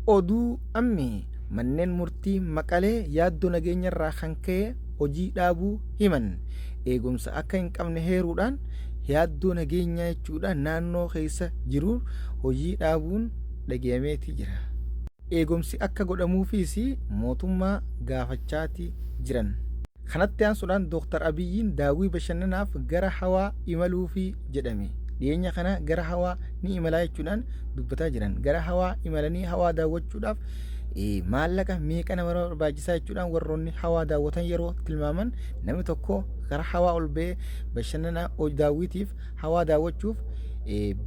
Oduu ammee manneen murtii Maqalee yaaddoo nageenyarraa kan ka'e hojii dhaabuu himan. Eegumsa akka hin qabne heeruudhaan yaaddoo nageenyaa jechuudha naannoo keessa jiru hojii dhaabuun dhagayameeti jira. Eegumsi akka godhamuufiis mootummaa gaafachaati jiran. Kanatti aansuudhaan Dooktar Abiyyiin daawwii bashannanaaf gara hawaa imaluufi jedhame. Dhiyeenya kana gara hawaa ni imalaa jechuudhaan dubbataa jiran. Gara hawaa imalanii hawaa daawwachuudhaaf maallaqa meeqa nama barbaachisaa jechuudhaan warroonni hawaa daawwatan yeroo tilmaaman, namni tokko gara hawaa ol ba'ee bashannana daawwitiif hawaa daawwachuuf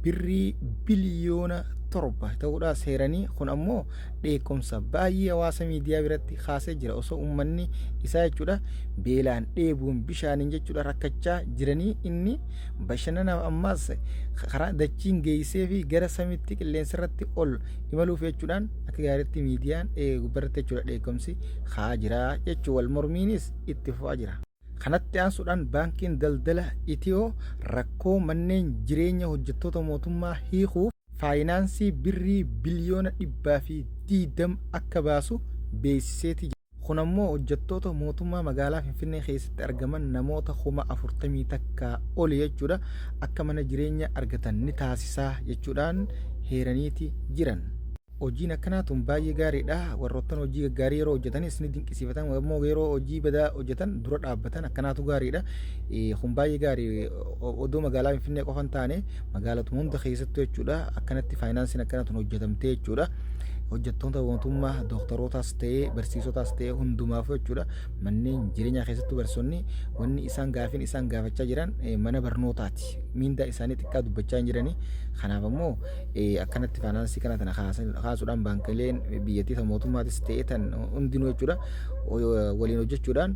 birrii 7 biliyoona ta'uudhaa seeranii. Kun ammoo dheekkomsa baay'ee hawaasa miidiyaa biratti kaasee jira. Osoo uummanni isaa jechuudha beelaan, dheebuun, bishaaniin jechuudha rakkachaa jiranii, inni bashannanaaf ammaas karaa dachiin geessee fi gara samiitti qilleensa irratti ol imaluuf jechuudhaan akka gaariitti miidiyaan gubbarratti jechuudha dheekkomsi kaa jira jechuu, wal mormiinis itti fufaa jira. Kanatti aansuudhaan Baankiin Daldala Itiyoo rakkoo manneen jireenya hojjettoota mootummaa hiikuuf faayinaansii birrii 120 biliyoona akka baasu beeksiseeti jira. Kun ammoo hojjettoota mootummaa magaalaa Finfinnee keessatti argaman namoota 41,000 oli jechuudha akka mana jireenya argatan ni taasisaa jechuudhaan heeraniiti jiran. Hojiin akkanaa tun baay'ee gaariidha. Warroottan hojii gaggaarii yeroo hojjetanis ni dinqisiifatan. Ammoo yeroo hojii badaa hojjetan dura dhaabbatan, akkanaatu gaariidha. Kun baay'ee gaarii. Odoo magaalaa Finfinnee qofa hin taane magaalotuma hunda keessattuu jechuudha akkanatti faayinaansiin akkana tun hojjetamtee jechuudha. Hojjettoota mootummaa dooktarootaas ta'ee barsiisotaas ta'ee hundumaafuu jechuudha manneen jireenyaa, keessattuu barsiisonni wanni isaan gaafiin isaan gaafachaa jiran mana barnootaati. Miindaa isaanii xiqqaa dubbachaa hin jirani. Kanaaf ammoo akkanatti faayinaansii kana tana kaasuudhaan baankileen biyyattii tan mootummaatis ta'ee tan hundinuu jechuudha waliin hojjechuudhaan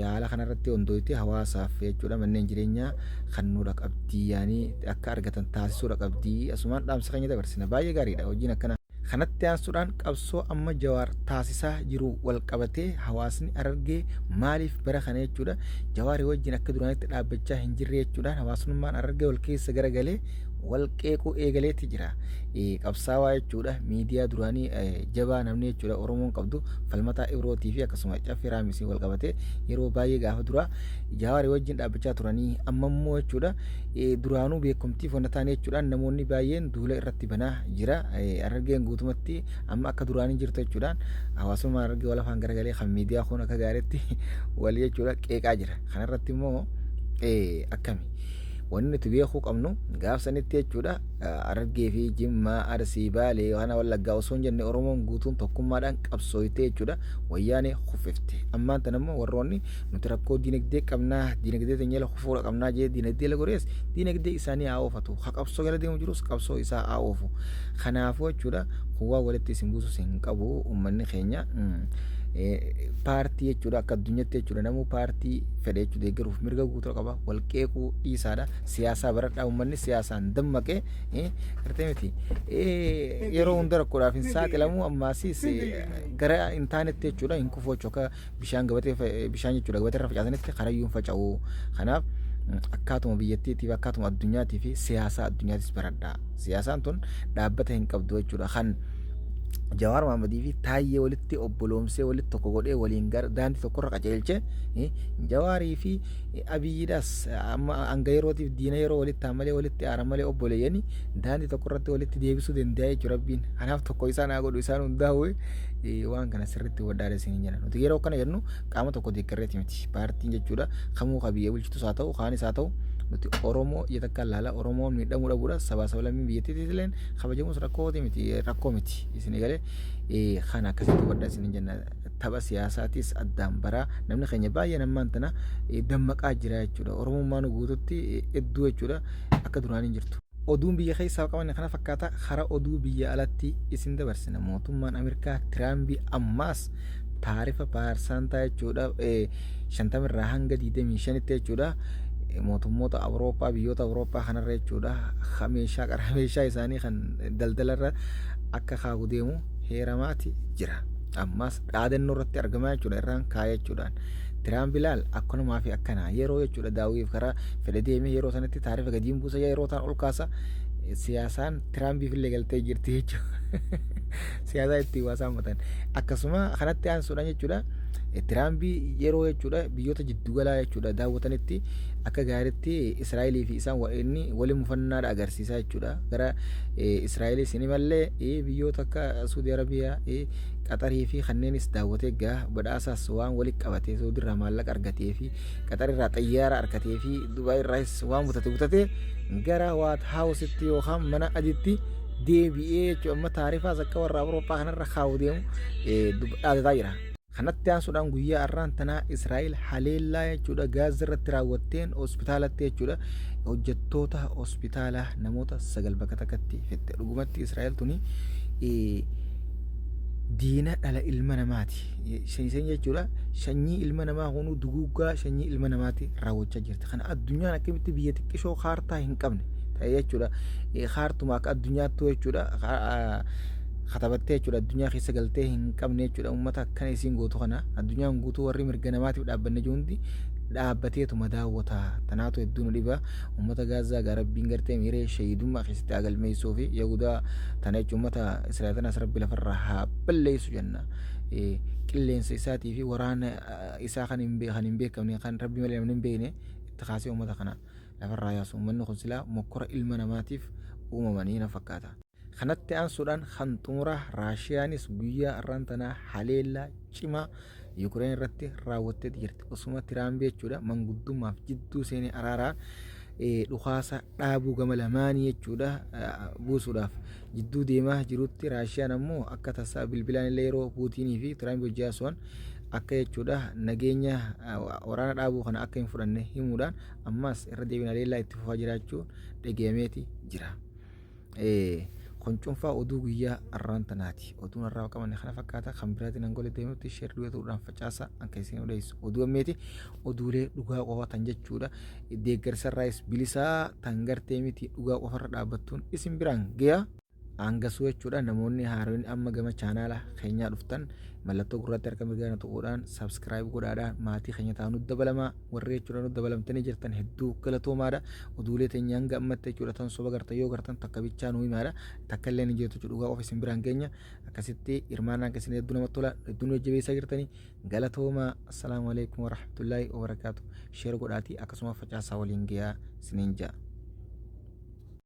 haala kanarratti hundooyte hawaasaaf jechuudha manneen jireenyaa kennuudha qabdii, yaanii akka argatan taasisuudha qabdii. Asumaan dhaamsa keenya dabarsina, baay'ee gaariidha hojiin akkana. Kanatti aansuudhaan qabsoo amma Jawaar taasisaa jiru wal qabatee hawaasni Harargee maaliif bara kana jechuudha Jawaarii wajjin akka duraanitti dhaabbachaa hin jirre jechuudhaan hawaasummaan Harargee wal keessa garagalee wal qeequu eegaleetti jira. Qabsaawaa jechuudha miidiyaa duraanii jabaa namni jechuudha Oromoon qabdu Falmataa Ibrootii fi akkasuma Caffee Raamisiin wal qabatee yeroo baay'ee gaafa duraa Jawaarii wajjin dhaabbachaa turanii, amma immoo jechuudha duraanuu beekumtiif wanta ta'an jechuudhaan namoonni baay'een duula irratti banaa jira. Harargeen guutumatti amma akka duraanii jirtu jechuudhaan hawaasummaan Harargee wal afaan garagalee kan miidiyaa kun akka gaariitti wal jechuudha qeeqaa jira. Kanarratti immoo akkami? Wanni nuti beekuu qabnu gaaf sanitti jechuudha Harargee fi Jimmaa, Arsii, Baalee, Yohaana, Wallaggaa osoo hin jenne Oromoon guutuun tokkummaadhaan qabsooytee jechuudha wayyaanee kuffifte. Ammaan tana immoo warroonni nuti rakkoo diinagdee qabnaa, diinagdee teenya jala kufuudha qabnaa jee diinagdee jala gorees diinagdee isaanii haa oofatu. Ka qabsoo jala deemu jirus qabsoo isaa haa oofu. Kanaafuu jechuudha kun waan walitti isin buusus hin qabu. Uummanni keenya paartii jechuudha akka addunyaatti jechuudha namuu paartii fedhe jechuudha deeggaruuf mirga guutuu qaba. Wal qeequu dhiisaadha, siyaasaa baradhaa. Uummanni siyaasaan dammaqee gartee miti yeroo hunda rakkoodhaaf hin saaxilamu, ammaasiis gara hin taanetti jechuudha hin kufu jechuudha. Akka bishaan gabatee bishaan jechuudha gabatee irra facaasanitti karayyuu hin faca'u. Kanaaf akkaatuma biyyattiitiif, akkaatuma addunyaatii fi siyaasaa addunyaatis baradhaa. Siyaasaan tun dhaabbata hin qabdu jechuudha. Kan Jawaar Mahammadii fi Taayyee walitti obboloomsee, walitti tokko godhee, waliin gara daandii tokkorra qajeelche Jawaarii fi Abiyyiidhaas amma hanga yerootiif diina yeroo walitti ta'an malee, walitti aaran malee, obboleeyyani daandii tokko irratti walitti deebisuu danda'a jechuudha Rabbiin. Kanaaf tokko isaan haa godhu isaan hundaa'u. Waan kana sirriitti hubadhaa isiniin jenna. Nuti yeroo kana jennu qaama tokko deeggarreeti miti. Paartiin jechuudha kamuu ka biyya bulchitus haa ta'u, kaanis haa ta'u, nuti Oromoo ija takkaan laala. Oromoon miidhamuu dhabuudha, sabaa sablammii biyyattiitis illeen kabajamus rakkooti miti, rakkoo miti isin galee. Kana akkasitti hubadhaa isiniin jenna. Tapha siyaasaatis addaan baraa. Namni keenya baay'een ammaan tana dammaqaa jira jechuudha. Oromummaan guututti hedduu jechuudha akka duraan hin jirtu. Oduun biyya keessaa qabanne kana fakkaata. Kara oduu biyya alatti isin dabarsina. Mootummaan Ameerikaa Tiraambii ammaas taarifa paarsaantaa jechuudha 50 irraa hanga 25tti jechuudha mootummoota Awurooppaa, biyyoota Awurooppaa kanarra jechuudha meeshaa qaraa meeshaa isaanii kan daldalarra akka kaahu deemu heeramaati jira. Ammas dhaadannoo irratti argamaa jechuudha irraan kaaya jechuudhaan. Tiraamp ilaal akkanumaa fi akkanaa yeroo jechuudha daawwiif karaa fedhe deemee yeroo sanatti taarifa gadiin buusa, yeroo ta'an ol kaasa. Siyaasaan Tiraampiif illee galtee jirti jechuudha. Siyaasaa ittiin waa saammatan. Akkasuma kanatti aansuudhaan jechuudha. Tiraampi yeroo jechuudha biyyoota jiddugalaa jechuudha daawwatanitti akka gaariitti Israa'elii fi isaan inni waliin mufannaadha agarsiisaa jechuudha. Gara Israa'elis ni mallee biyyoota akka Suudi Arabiyaa, Qaxarii fi kanneenis daawwatee gaa badhaasaas waan walitti qabatee Suudi irraa maallaqa argatee fi Qaxar irraa xayyaara argatee fi Dubaay irraas waan butate butatee gara Waat Haawusitti yookaan mana adiitti deebi'ee jechuudha. Amma taarifaas akka warra Awurooppaa kanarra kaa'u deemu dhaadataa jira. Kanatti aansuudhaan guyyaa har'aan tanaa Israa'el haleellaa jechuudha Gaazza irratti raawwatteen hospitaalatti jechuudha hojjettoota hospitaalaa namoota 9 bakka takkatti fixxe. Dhugumatti Israa'el tuni diina dhala ilma namaati. Isheen jechuudha sanyii ilma namaa kunuu duguuggaa sanyii ilma namaati raawwachaa jirti. Kana addunyaan akkamitti biyya xiqqishoo kaartaa hin qabne ta'e jechuudha. Kaartuma akka addunyaattuu jechuudha katabattee jechuudha addunyaa keessa galtee hin qabne jechuudha uummata akkana isiin gootu kana addunyaan guutuu warri mirga namaatiif dhaabbanne jiru hundi dhaabbateetuma daawwata. Tanaatu hedduu nu dhiba. Uummata Gaazaa gaa rabbiin gartee miiree shahiidummaa keessatti haa galmeessuu fi Yahudaa tana jechuun uummata Israa'el tanaas rabbi lafarraa haa balleessu jenna. Qilleensa isaatii fi waraana isaa kan hin beekamne kan rabbi malee namni hin beekne itti kaasee uummata kana lafarraa yaasu. Uummanni kun silaa mokkora ilma namaatiif uumamanii na fakkaata. Kanatti aansuudhaan kan xumuraa Raashiyaanis guyyaa har'aan tanaa haleellaa cimaa Yukireen irratti raawwatteeti jirti. Osuma Tiraamp jechuudha manguddummaaf jidduu seenee araaraa dhukaasa dhaabuu gama lamaanii jechuudha buusuudhaaf jidduu deemaa jirutti Raashiyaan ammoo akka tasaa bilbilaan illee yeroo Puutiinii fi Tiraamp hojii haasa'an akka jechuudha nageenya waraana dhaabuu kana akka hin fudhanne himuudhaan ammas irra deebiin haleellaa itti fufaa jiraachuu dhagayameeti jira. Kun cuunfaa oduu guyyaa har'aan tanaati. Oduun har'aa qabanne kana fakkaata. Kan biraatiin hanga walitti deemnutti sheer du'atuudhaan facaasa akka isin odeessu. Oduu ammeeti oduulee dhugaa qofa tan jechuudha. Deeggarsa irraayis bilisaa tan gartee miti dhugaa qofarra dhaabbattuun isin biraan gaya. Aangasuu jechuudha namoonni haaroon amma gama chaanaala keenyaa dhuftan mallattoo gurraatti harka mirgaa na tuquudhaan subscribe godhaadhaan maatii keenya ta'aa nu dabalamaa. Warri jechuudha nu dabalamtanii jirtan hedduu galatoomaadha. Oduulee teenya hanga ammatti jechuudha tan soba gartan yoo gartan takka bichaa nu himaadha. Takka illee ni jirtu jechuudha dhugaa qofa isin biraan geenya. Akkasitti hirmaannaan keessan hedduu namatti tola hedduu nu jajjabeessaa jirtanii galatoomaa. Assalaamu alaikum warahmatullaahi wabarakaatu. Sheer godhaatii akkasuma facaasaa waliin gayaa isiniin ja'a.